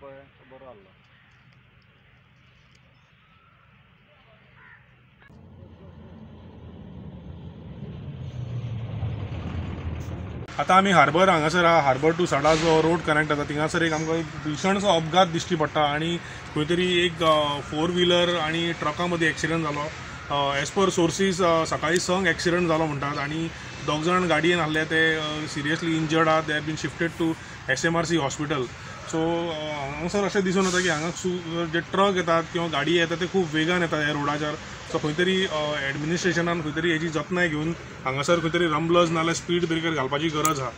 पळय तो बरो आहलो. आतां आमी हार्बर हांगासर आहा. हार्बर टू सडा जो रोड कनेक्ट जाता थिंगासर एक आमकां एक भीशणसो अपघात दिश्टी पडटा आनी खंय तरी एक फोर व्हिलर आनी ट्रका मदीं एक्सिडंट जालो. एज पर सोर्सीस सकाळीं 6 एक्सिडंट जालो म्हणटात आनी दोग जाण गाडयेन आहले ते सिरियसली इंजर्ड आहा. They have been shifted to SMRC hospital. So हांगासर अशें दिसून येता की हांगा जे ट्रक येतात किंवा गाडी येतात ते खूब वेगान येतात ह्या रोडाचेर. सो खंय तरी एडमिनिस्ट्रेशनान खंय तरी हेजी जतनाय घेवन हांगासर खंय तरी रंबलर्स नाजाल्यार स्पीड ब्रेकर घालपाची गरज आहा.